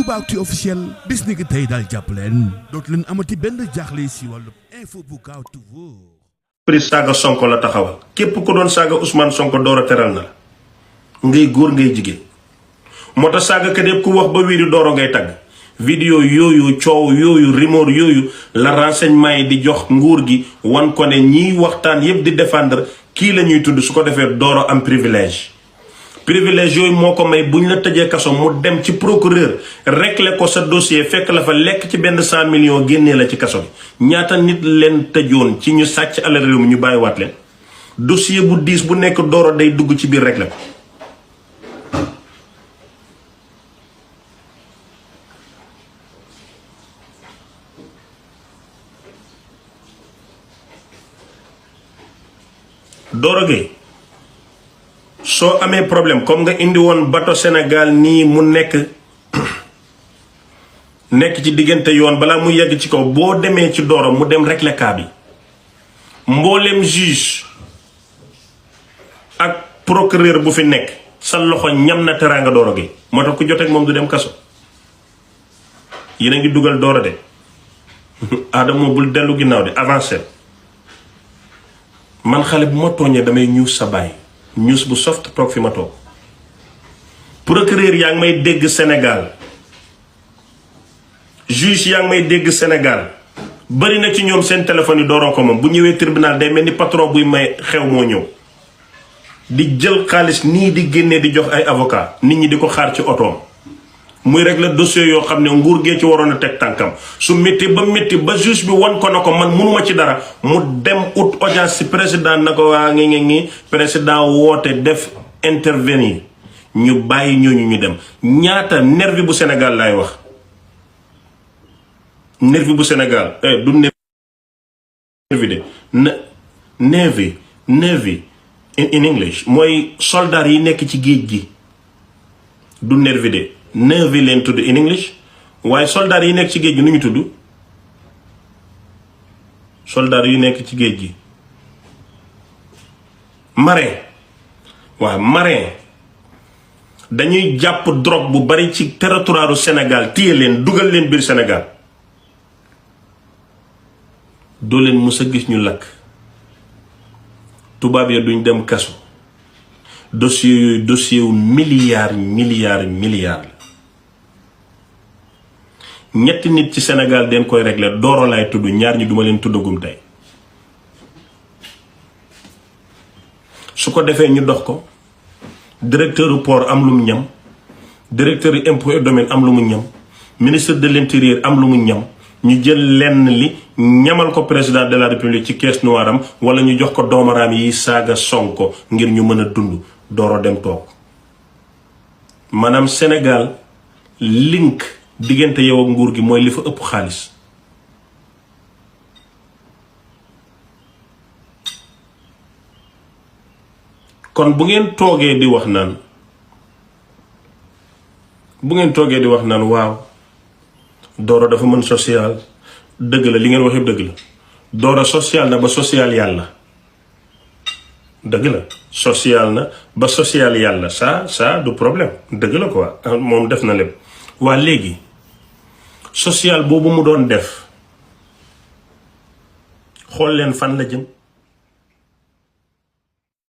Toubactu officiel bis ni ki tey daal jàpp leen dootu leen amati benn jaaxle si wàllu info bu gaaw te wóor. prise saaga Sonko la taxawal képp ku doon saaga Ousmane Sonko door a teral na ngay góor ngay jigéen moo tax saaga kat yëpp ku wax ba wiiri dooro ngay tagg. vidéo yooyu coow yooyu rumeur yooyu la renseignement yi di jox nguur gi wan ko ne ñiy waxtaan yépp di défendre kii la ñuy tudd su ko defee dooro am privilège yooyu moo ko may bu ñu la tëjee kaso mu dem ci procureur régler ko sa dossier fekk la fa lekk ci benn 100 millions génnee la ci kaso bi ñaata nit leen tëjoon ci ñu sàcc alal réew mi ñu bàyyiwaat leen dossier bu diis bu nekk dooro day dugg ci biir régler ko. Doro Gueye soo amee problème comme nga indi woon bateau Sénégal nii mu nekk ci diggante yoon balaa mu yegg ci kaw boo demee ci Doro mu dem régler cas bi mboolem juge ak procureur bu fi nekk sa loxo ñam na teraanga Doro Gueye moo tax ku joteeg moom du dem kaso yéen a ngi dugal Doro de Adama bul dellu ginnaaw de avancé. man xale bu ma tooñee damay ñuus sa baay ñuus bu soft toog fi ma toog procureur yaa ngi may dégg Sénégal juge yaa ngi may dégg Sénégal bari na ci ñoom seen téléphone yi dooroo ko moom bu ñëwee tribunal day mel ni patron buy may xew moo ñëw di jël xaalis nii di génnee di jox ay avocat nit ñi di ko xaar ci otoom muy régler dossier yoo xam ne nguur gee ci waroon a teg tànkam su métti ba juge bi wan ko na ko man mënuma ci dara mu dem ut audience ci président na ko waa ngi président woote def intervenir ñu bàyyi ñooñu ñu dem ñaata nervi bu Sénégal laay wax nervi bu Sénégal du nervi de navy in English mooy soldat yi nekk ci géej gi du nervi de nervi leen tudd in English waaye soldat yi nekk ci géej gi nu ñu tudd soldat yu nekk ci géej gi marin waaw marin dañuy jàpp drogue bu bari ci territoire Sénégal téye leen dugal leen biir Sénégal doo leen mës a gis ñu lakk tubaab ya duñ dem kaso dossier yooyu dossier wu milliards la ñetti nit ci Sénégal den koy régler Doro laay tudd ñaar ñi duma leen tuddagum tey su ko defee ñu dox ko directeur du port am lu mu ñam directeur du impôt et domaine am lu mu ñam ministre de l'intérieur am lu mu ñam ñu jël lenn li ñamal ko président de la république ci caisse noire am wala ñu jox ko doomaraam yi saaga Sonko ngir ñu mën a dund Doro dem toog maanaam Sénégal link diggante yow ak nguur gi mooy li fa ëpp xaalis kon bu ngeen toogee di wax naan waaw Doro dafa mën social dëgg la li ngeen wax yëpp dëgg la Doro social na ba social yàlla dëgg la social na ba social yàlla ça du problème dëgg la quoi moom def na lépp waa léegi social boobu mu doon def xool leen fan la jëm